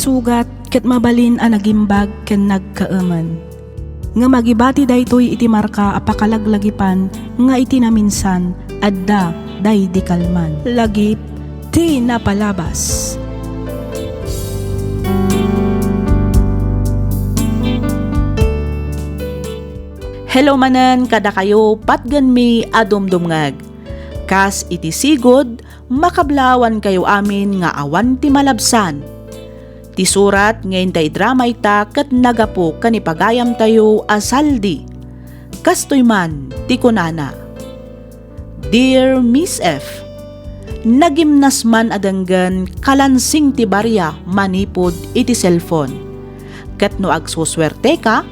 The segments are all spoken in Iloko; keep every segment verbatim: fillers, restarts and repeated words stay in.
Sugat ket mabalin a nagimbag ken nagkaemen. Ngem agibati daytoy iti marka a pakalaglagipan nga iti naminsan, adda daydi kalman. Lagip ti napalabas. Hello manen kadakayo, patgenmi a dumdumngeg. Kas iti sigud, makablaawankayo amin nga awan ti malabsan. Ti surat nga inta idrama ita ket nagapu ken ipagayamtayo a Saldi. Kastoy man ti kunana, Dear Miss F, nagimnas man a denggen kalansing ti baria manipud iti cellphone. Ket no agsusuerteka,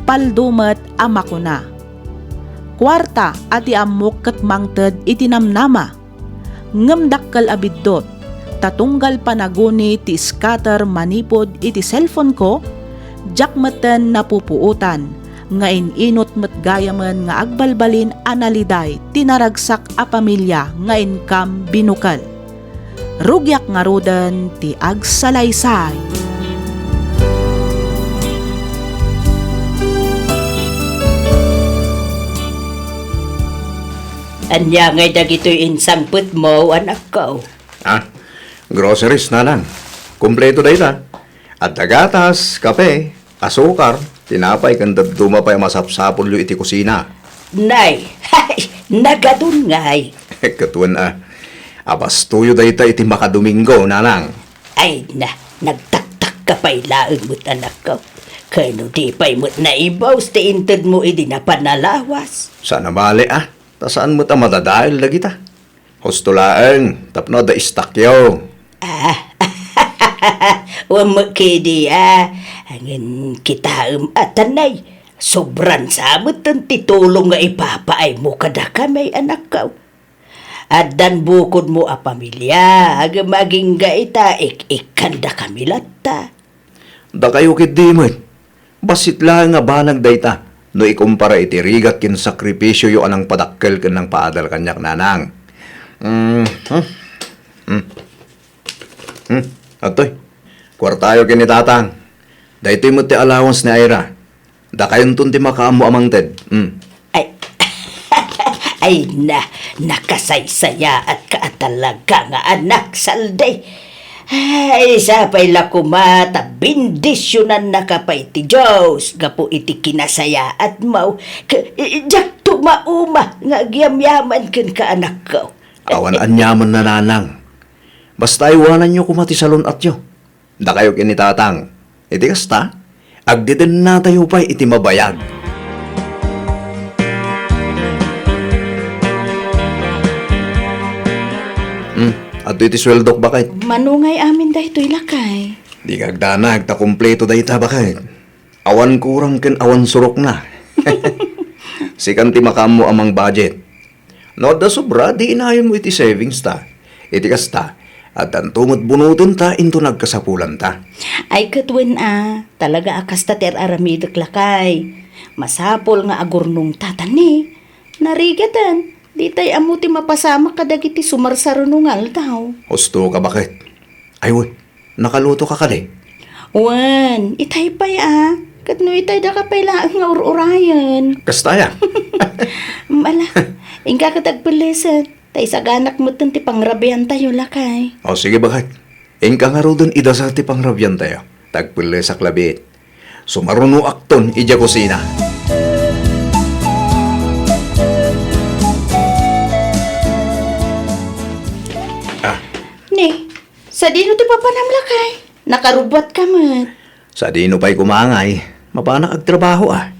paldo met a makuna. Kuarta a ti ammok ket mangted iti namnama. Ngem dakkel a biddut, ta tunggal panaguni ti scatter manipud iti cellphone ko, diak metten napupuotan nga in-inut met gayamen nga agbalbalin a naliday ti naragsak a pamilia nga inkam binukel. Rugiak ngaruden ti agsalaysay. Ania ngay dagitoy insangpetmo, anakko? Ah, groceries, nanang. Kompleto dayta. Adda gatas, kape, asukar, tinapay, ken dadduma pay a masapsapulyo iti kusina. Nay, hay, nagadun ngay. Ket wen a, abastoyo dayta iti makadomingo, nanang. Ay na, nagtaktak ka pay laeng met, anakko. Kano di pay met naibus ti intedmo idi napan a lawas? Saan a bale a, ta saan met a madadael dagita. Husto laeng, tapno adda istakyo. Ah, wen met kadi a, ngem kitaem a, tanay, sobran sa metten ti tulong nga ipapaaymo kadakami, anakko. Addan bukodmo a pamilia, ngem agingga ita, ik-ikkandakami latta. Dakayo ketdi met. Bassit laeng a banag dayta no ikumpara iti rigat ken sakripisioyo a nangpadakkel ken nangpaadal kaniak, nanang. Mm, hmm? Hmm. Hmm, adtoy. Kuartayo ken ni Tatang. Daytoy met ti allowance ni Ira. Dakayonton ti makaammo a mangted. Hmm. Ay, ay na, nakasaysayaat ka a talaga nga anak, Saldi. Ay, sapay la koma ta bendisionannaka pay ti Dios gapu iti kinasayaatmo. Ke-, i-, diakto mauma nga agyamyaman kenka, anakko. Awan aniaman, nanang. Basta aywananyo koma ti salun-atyo. Dakayo ken ni Tatang. Iti kasta, agdedennatayo pay iti mabayag. Hmm, adtoy ti sueldok, baket. Mano ngay amin daytoy, lakay? Dika agdanag ta kompleto dayta, baket. Awan kurang ken awan surokna. Sikan ti makaammo a mang-budget. No adda sobra, di inayonmo iti savings ta. Iti kasta, addanto met bunotenta inton agkasapulanta. Ay, ket wen a, talaga a kasta ti ar-aramidek, lakay. Masapul nga agurnongta, ta ni, narigaten, ditay ammo ti mapasamak kadagiti sumarsaruno nga aldaw. Husto ka, baket. Ay, wen, nakaluto ka kadi? Wen, itay pay a. Ket no itay, daka pay laeng nga ur-urayen. Kasta ya. Ala, inka ket agpelleset. Ta isaganak metten ti pangrabiantayo, lakay. O, sige, baket. Inka ngaruden idasal ti pangrabiantayo. Ta agpellesak labiit. Sumarunoakton idiay kusina. Ah. Ni, sadino ti papanam, lakay? Nakarubbuatka met. Sadino pay koma ngay, mapanak agtrabaho a.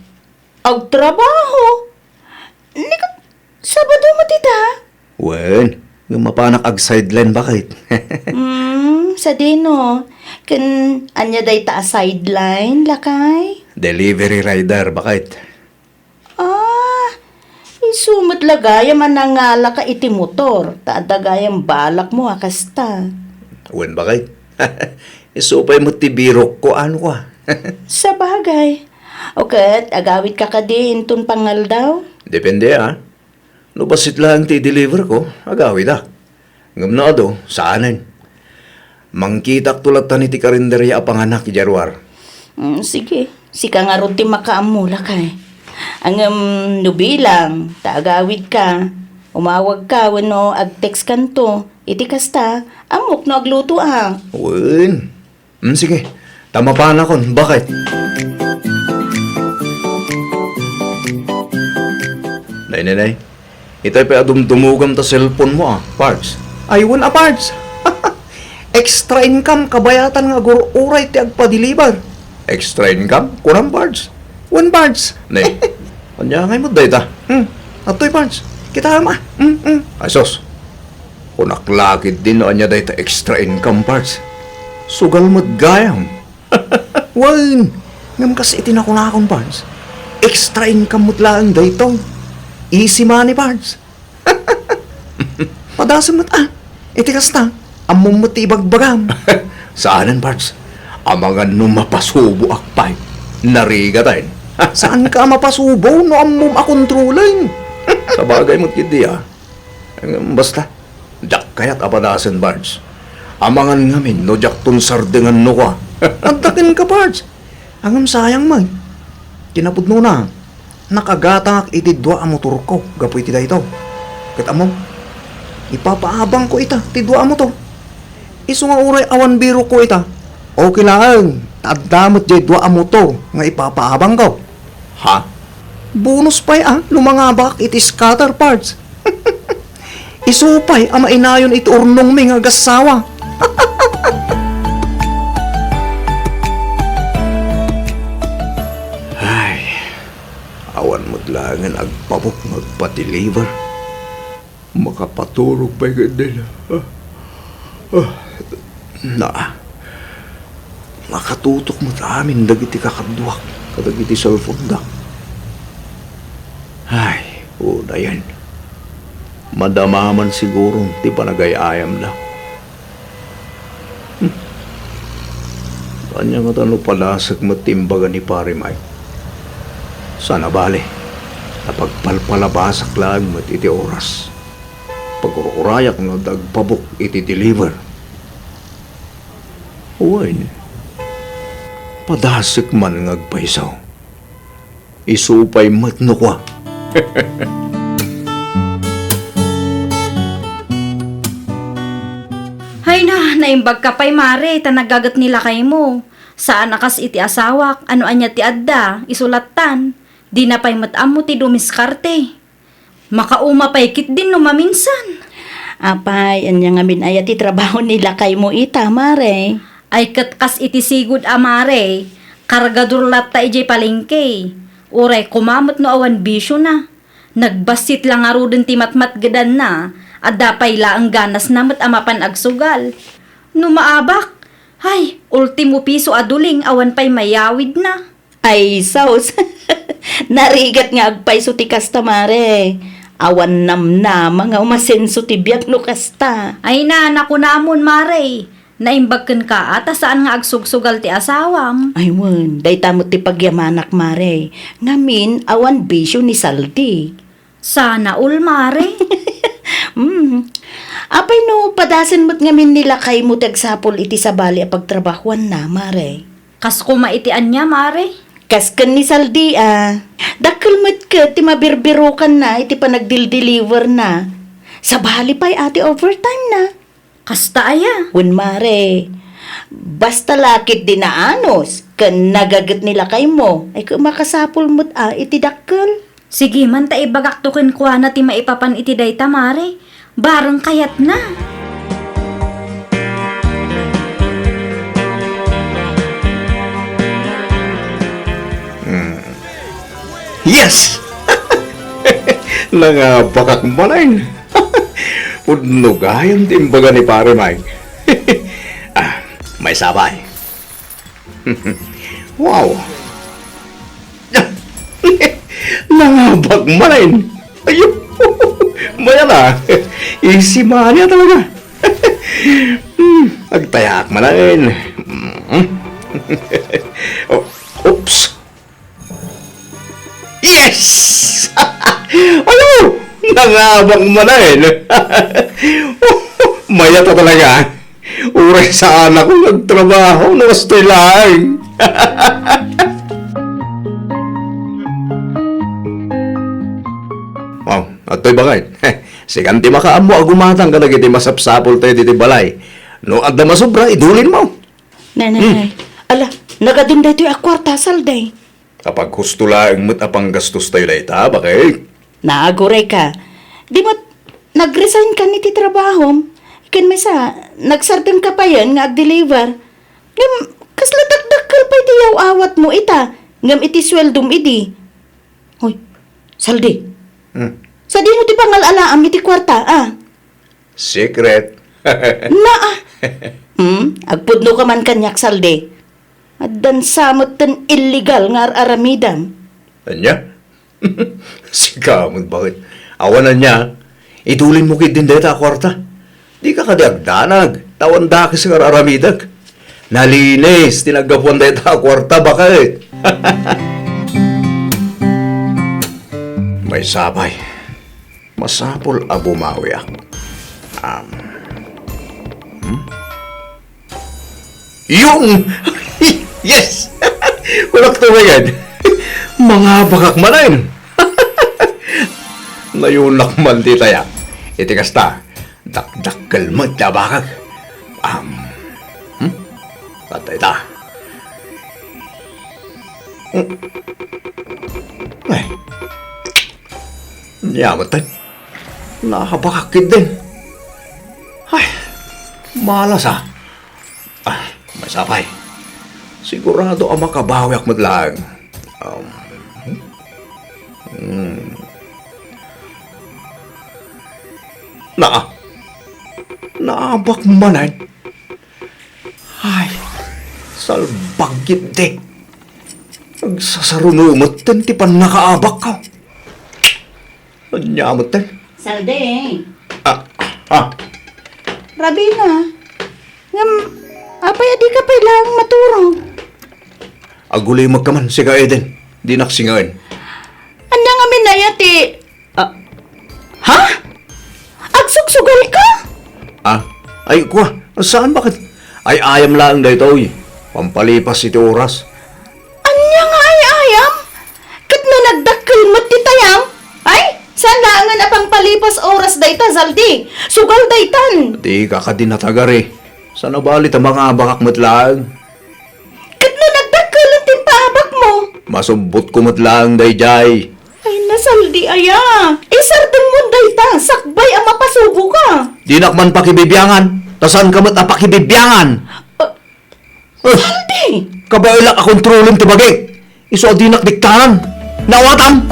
Agtrabaho? Ni ket Sabado met ita? Wen, ngem mapanak ag-sideline, baket. Hmm, sadino? Ken ania dayta a sideline, lakay? Delivery rider, baket. Ah, isu met la gayam a nangalaka iti motor, ta adda gayam balakmo a kasta. Wen, baket. Isu pay met ti birokko, ano ka? Sabagay. O ket, agawidka kadi inton pangaldaw? Depende, a. No bassit laeng ti i-deliver ko, agawidak. Ngem no adu, saanen. Mangkitakto lattan iti karinderia a panganak idiay ruar. Mm, sige. Sika ngarud ti makaammo, lakay. Ngem no bilang ta agawidka, umawagka wenno agtextkanto. Iti kasta, ammok no aglutoak. Wen. Mm, sige. Ta mapanakon, baket. Nay, nay, nay. Itay pay a dumdumogam ta cellphone mo, ah, Pards. Ay, wen a, Pards. Extra income, kabayatan nga agur-uray ti agpa-deliver. Extra income? Kunam, Pards. Wen, Pards. Ne. Ania ngay met dayta? Hmm. Adtoy, Pards. Kitaem, ah. Hmm, hmm. Ay, sus. Kunak la ketdi no ania dayta extra income, Pards. Sugal met gayam. Wen, ngem kas iti nakunakon, Pards, extra income met laeng daytoy. Easy money, Pards. Padasem met, ah. Iti kasta, ammom met ti ibagbagam. Saanen, Pards. Amangan no mapasuboak pay. Narigaten. Saanka a mapasubo no ammom a kontrolen. Sabagay met ketdi, ah. Ngem basta, diak kayat a padasen, Pards. Amangan ngamin no diakton sardengan no kua. Adda kenka, Pards. Ngem sayang met. Kinapudnona, nakagatangak iti dua a motorko gapu iti daytoy. Ket ammom, ipapaabangko ita ti dua a motor. Isu nga uray awan birokko ita, okay laeng, ta adda met diay dua a motor nga ipapaabangko. Ha? Bonus pay a no mangabak iti scatter parts. Isu pay a mainayon iti urnongmi nga agassawa. Ay, awan met laengen agpabok nga agpa-deliver. Makapaturog pay ketdin. Ah, ah, na, nakatutok met amin dagiti kakaduak kadagiti cellphone-da. Ay, unayen. Madama man siguron ti panagay-ayamda. Hmm. Ania ngata no padasek met ti imbaga ni Pare Mike? Saan a bale, napagpalpalabasak laeng met iti oras. Pagur-urayak nga adda agpabok iti deliver. Wen, padasek man nga agpayso. Isu pay met no kua. Hayna, naimbagka pay, Mare, ta nagaget ni lakaymo. Saan a kas iti asawak, a no ania ti adda, isu lattan. Dina pay met ammo ti dumiskarte. Makauma pay ketdin no maminsan. Apay, ania ngamin aya ti trabaho ni lakaymo ita, Mare? Ay ket kas iti sigud a Mare, kargador latta idiay palengke. Uray koma met no awan bisiona. Nagbassit la ngaruden ti matmatgedanna, adda pay laeng ganasna met a mapan agsugal. No maabak, hay, ultimo piso a duling awan pay mayawidna. Ay, sus! Narigat nga agpayso ti kasta, Mare. Awan namnama nga umasenso ti biag no kasta. Ay na, nakunamon, Mare. Naimbag kenka a ta saan nga agsugsugal ti asawam. Ay, wen, dayta met ti pagyamanak, Mare. Ngamin, awan bisio ni Saldi. Sana all, Mare. Mm. Apay no, padasen met ngamin ni lakaymo ti agsapul iti sabali a pagtrabahuanna, Mare? Kas koma iti ania, Mare? Kas ken ni Saldi a. Dakkel met ket ti mabirbirokanna iti panagdildeliverna. Sabali pay a ti overtime na. Kasta aya? Wen, Mare. Basta la ketdi naanus ken nagaget ni lakaymo, ay ket makasapul met a iti dakkel. Sige man ta ibagakto kenkuana ti maipapan iti dayta, Mare. Bareng kayatna. Hmm. Yes! Nangabakak manen. Pudno gayam ti imbaga ni Pare Mike. Ah, maysa pay. Wow! Nangabak manen. Ayo, mayat a. Easy money a talaga. Hmm, agtayaak manen. Hmm. Oh, oops. Yes! Ayo! Nangabak manen. Mayat a talaga. Uray saan ako nagtrabaho, no kastoy laeng. Wow, adtoy bakay. Sikan ti makaammo a gumatang kadagiti masapsapultayo ditoy balay. No adda masobra, idulinmo. Nay, nay, Hmm. nay. Ala, nagadun daytoy a kuarta, Saldi. Apaghusto laeng met a panggastostayo dayta, bakay? Naaguray ka. Di met nag-resign ka iti trabahom? Ken maysa, nagsardeng ka payen nga ag-deliver. Ngem, kasla dakdakkel pay ti yaw-awatmo ita, ngem iti sueldom idi. Hoy, Saldi. Hmm. Sadino ti pangal-alaam iti kuarta, a? Secret. Naa. Hmm? Agpudno ka man kaniak, Saldi. Addan sa metten illegal nga ar-aramidam. Ania? Sika met, bakit? Awan ania, itulinmo ketdin dayta a kuarta. Dika kadi agdanag, ta awan dakes nga ar-aramidek. Nalinis ti naggapuan dayta a kuarta, bakit? Maysa pay. Masapul a bumawiak. Um, hmm? Yung! Yes! Kunak to ngayon. Mangabakak manen. Nayunak man ti taya. Iti kasta, dakdakkel met ti abakak. Um, hmm? Patay ta. Hmm. Ay. Ania metten? Naabakak ketdin. Ay, malas a. Ah, maysa pay. Sigurado a makabawiak met laeng. Um, hmm. Naa. Naabak manen. Ay, salbag ketdi. Agsasaruno metten ti pannakaabakko. Ania metten? Saldi. Ah, ah. Rabina, ngem apay a dika pay laeng maturog? Agulimekka man, sika Eden. Dinak singaen. Ania ngamin aya ti, ah, ha? Agsugsugal ka? Ah, ay, kua, saan, bakit? Ay, ayam laeng daytoy. Pampalipas iti oras. Ania nga ay-ayam? Ket no nagdakkel met ti tayam? Ay, saan laengen a pangpalipas oras dayta, Saldi. Sugal daytan. Dika kadi natagari. Saan a bali ta mangabakak met laeng. Ket no nagdakkelan ti ipaabakmo? Masubbotko met laeng daydiay. Ay, na, Saldi aya. Isardengmon dayta, sakbay a mapasuboka. Dinak man pakibibiangan. Ta saanka met a pakibibiangan. Ah, Eh, Saldi! Kabaelak a kontrolem ti bagik. Isu a dinak diktaran. Naawatam!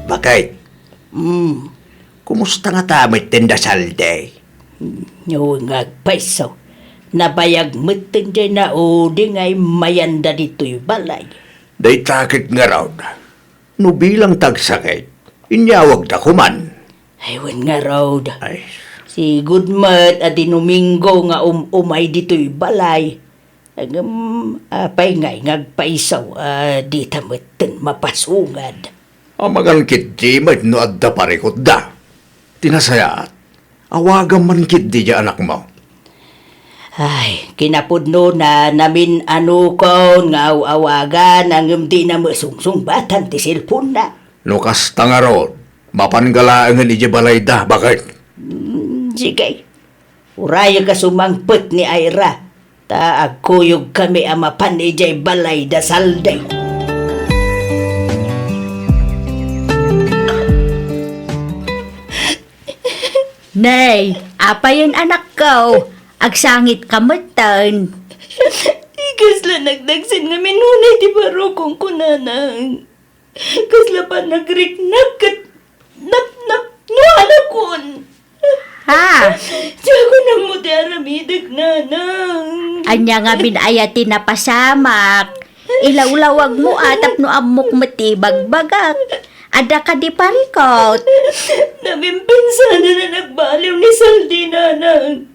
Bakit? Hmm. Kumusta ngata met ti Saldi? Wen nga agpayso. Nabayag met ti naudi nga immayanda ditoy balay. Dayta ket ngarud. No bilang ti agsakit, inyawagda koman. Ay, wen ngarud. Ay. Sigud met a Domingo nga um-umay ditoy balay. Ngem, apay ngay nga agpayso a dita metten mapasungad? Amangan ketdi met no adda parikutda. Ti nasayaat, awagam man ketdi diay anakmo. Ay, kinapudnona, namin-anakon nga aw-awagan, ngem dina met sungsungbatan ti cellphone-na. No kasta ngarud, mapanka laengen idiay balayda, bakit? Mm, sige. Urayek a sumangpet ni Ira, ta agkuyogkami a mapan idiay balay da Saldi. Nay, apayen, anakko? Agsangitka metten. Ti kasla nagdagsen nga minunay ti barukongko, nanang. Kasla panagriknak ket napnapnoan akon. Ha? Diakon ammo ti aramidek, nanang. Ania ngamin aya ti napasamak? Ilawlawagmo a tapno ammok met ti ibagbagak. Adda kadi parikut? Napimpinsanan a nagbaliw ni Saldi, nanang.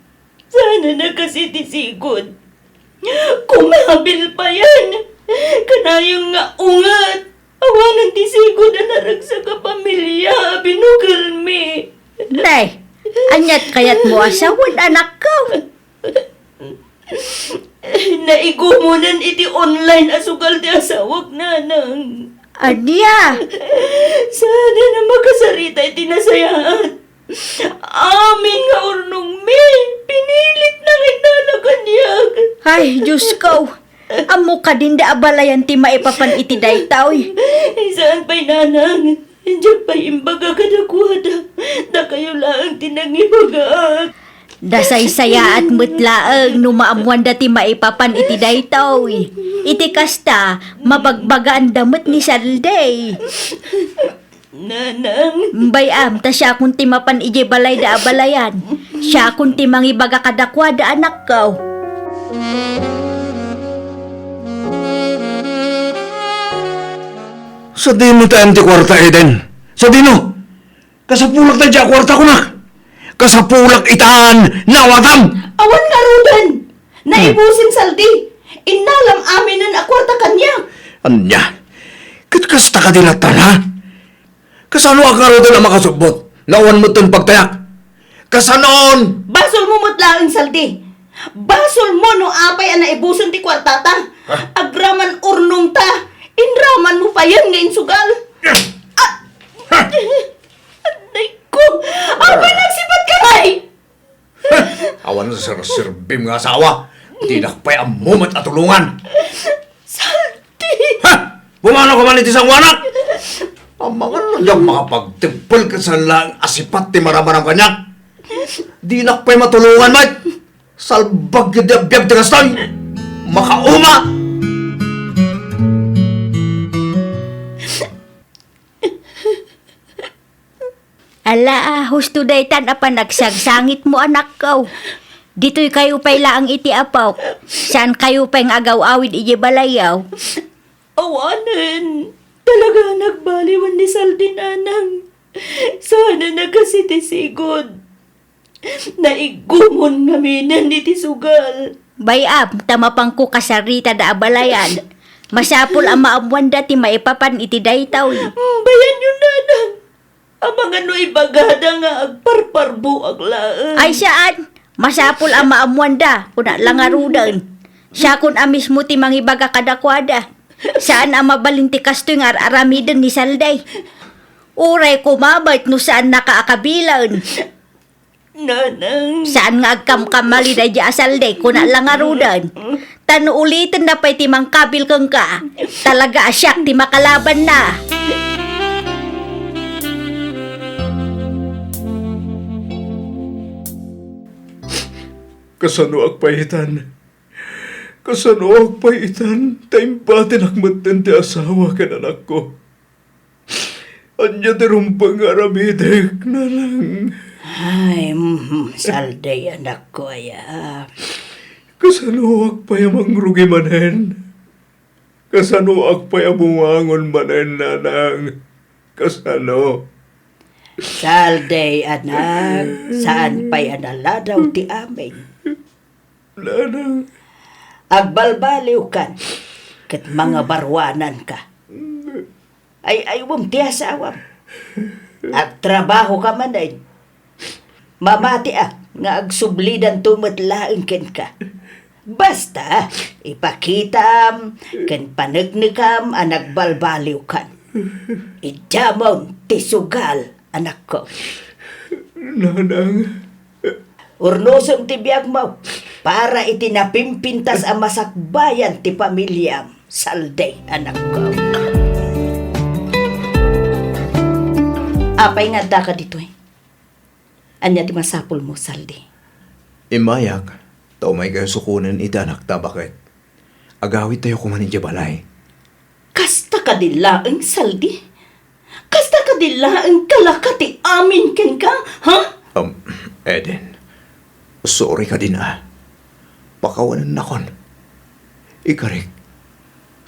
Saan a nakasi ti sigud. Kumabil payen. Kanayon nga unget. Awanen ti sigud a naragsak a pamilia a binukelmi. Nay, aniat kayatmo a sawen, anakko? Naigumonen iti online a sugal ti asawak, nanang. Ania? Saan a makasarita iti nasayaat? Amin nga urnongmi, pinilit nang innala kaniak. Ay, Diosko! Ammo kadin da abalayan ti maipapan iti daytoy. Saan pay, nanang. Diak pay imbaga kadakuada. Dakayo laeng ti nangibagaak. Dasaysayaat met laeng no maammoanda ti maipapan iti daytoy. Iti kasta, mabagbagaanda met ni Saldi. Nanang. Bay-am, ta siakon ti mapan idiay balayda abalayan. Siakon ti mangibaga kadakuada, anakko. Sadino ti ayan ti kuarta, Eden? Sadino? Kasapulak daydiay a kuarta, kunak. Kasapulak itan, nawatam. Awan ngaruden. Naibusen, Saldi. Innalam aminen a kuarta kaniak. Ania? Ket kasta kadi latta, ha? Kasano a ngaruden a makasubbot? Nawan metten pagtayak. Kasanon? Basolmo met laeng, Saldi. Basolmo no apay a naibusen ti kuartata. Ha? Agraman urnongta. Inramanmo payen nga insugal. Ah! Ha? Adayko! Apay nagsipat ka, ay? Awan serserbim nga asawa. Dinak pay ammo met a tulongan. Saldi! Ha! Bumano ka man iti sangoanak! Amangan no diak makapagteppel ket saan laeng a sipat ti maramanam kaniak. Dinak pay matulongan met. Salbag iti biag ti kastoy. Makauma! Ala, husto daytan a panagsangsangitmo, anakko. Ditoykayo pay laeng iti apok. Saankayo pay nga agaw-awid idiay balayyo. Awanen. Talaga a nagbaliwan ni Saldi, nanang. Saan a nakasitisigod. Naigumon ngaminen iti sugal. Bay-am, ta mapanko kasaritada abalayan. Masapul a maammoanda ti maipapan iti daytoy. Bayanyo, nanang. Amangan no ibagada nga agparparbuak laeng. Ay, saan. Masapul a maammoanda, kuna la ngaruden. Siakon a mismo ti mangibaga kadakuada. Saan a mabalin ti kastoy nga ar-aramiden ni Saldi. Uray koma met no saannaka a kabilen. Nanang. Saan nga agkamkamali daydiay a Saldi, kuna la ngaruden. Ta no ulitenna pay ti mangkabil kenka, talaga a siak ti makalabanna. Kasanoak pay itan? Kasanoak pay itan? Ta imbatinak metten ti asawa ken anakko. Ania ti rumbeng nga aramidek, nanang? Ay, mm, Saldi, anakko aya. Kasanoak pay a mangrugi manen? Kasanoak pay a bumangon manen, nanang? Kasano? Saldi, anak, saan pay a naladaw ti amin? Nanang. Agbalbaliwkan, ket mangabaruananka. Ay-aywem ti asawam. Agtrabahoka manen. Mamatiak nga agsublidanto met laeng kenka. Basta, ipakitam ken paneknekam a nagbalbaliwkan. Idiamon ti sugal, anakko. Nanang. Urnosem ti biagmo para iti napimpintas a masakbayan ti pamiliam, Saldi, anakko. Apay nga addaka ditoy? Ania ti masapulmo, Saldi? Immayak, ta umaykayo sukonen iti anakta, baket. Agawidtayo koman idiay balay. Kasta kadi laeng, Saldi? Kasta kadi laeng kalaka ti amin kenka, ha? Um, Eden, sorry kadin a. Pakawanennakon. Ikarik,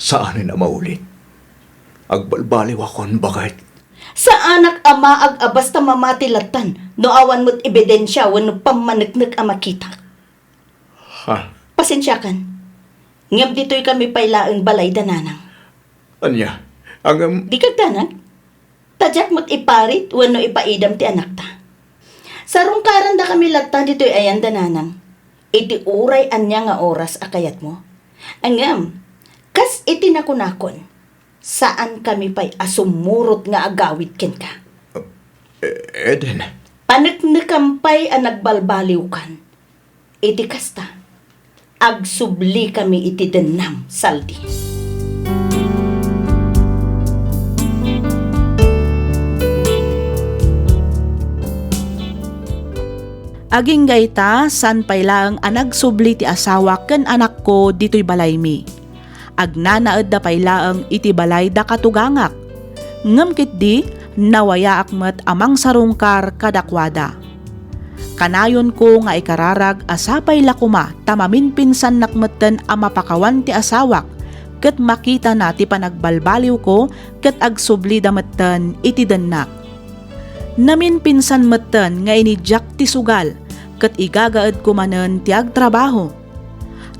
saanen a maulit. Agbalbaliwakon, baket. Saanak a maag a basta mamati lattan no awan met ebidensia wenno pammaneknek a makitak. Ha? Pasensiakan. Ngem ditoykami pay laeng balayda, nanang. Ania? Ngem dika agdanag? Ta diak met iparit wenno ipaidam ti anakta. Kaarandakami latta ditoy ayan da, Nanang, iti uray ania nga oras a kayatmo. Ngem, kas iti nakunakon, saankami pay a sumurot nga agawid kenka. E-, Eden. Paneknekam pay a nagbalbaliwkan. Iti kasta, agsublikami iti dennam, Saldi. Agingga ita, saan pay laeng a nagsubli ti asawak ken anakko ditoy balaymi. Agnanaedda pay laeng iti balay da katugangak. Ngem ketdi, nawayaak met a mangsarungkar kadakuada. Kanayonko nga ikararag a sapay la koma ta maminpinsannak metten a mapakawan ti asawak ket makitana ti panagbalbaliwko ket agsublida metten iti dennak. Naminpinsan metten nga inidiak ti sugal ket igagaedko manen ti agtrabaho.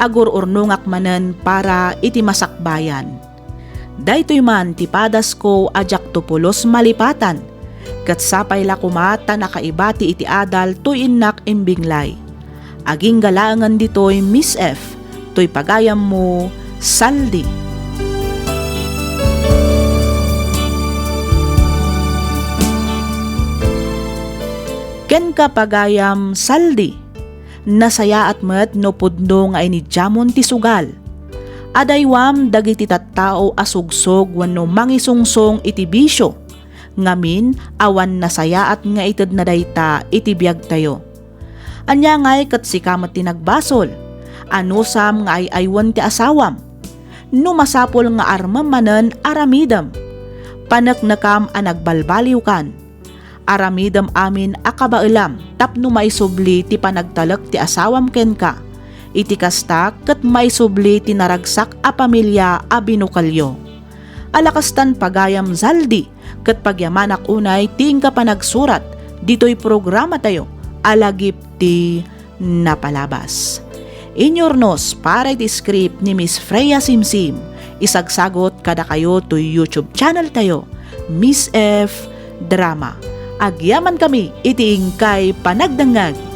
Agur-urnongak manen para iti masakbayan. Daytoy man ti padasko a diakto pulos malipatan, ket sapay la koma ta nakaibati iti adal toy innak imbinglay. Agingga laengen ditoy, Miss F, toy pagayammo, Saldi. Kenka, pagayam, Saldi. Nasayaat met no pudno nga inidiamon ti sugal. Adaywam dagiti tattao a sugsog wenno mangisungsong iti bisio, ngamin, awan nasayaat nga itedna dayta iti biagtayo. Ania ngay ket sika met ti nagbasol? Anusam nga ay-aywen ti asawam? No masapul nga armem manen, aramidem. Paneknekam a nagbalbaliwkan. Aramidem amin a kabaelam tapno maisubli ti panagtalek ti asawam kenka. Iti kasta, ket maisubli ti naragsak a pamilia a binukelyo. Ala kastan, pagayam, Zaldi, ket pagyamanak unay ti inka panagsurat ditoy programatayo a Lagip ti Napalabas. Inyurnos para iti script ni Miss Freya Simsim. Isagsagot kadakayo toy YouTube channel tayo, Miss F Drama. Agyamankami iti inkay panagdengngeg.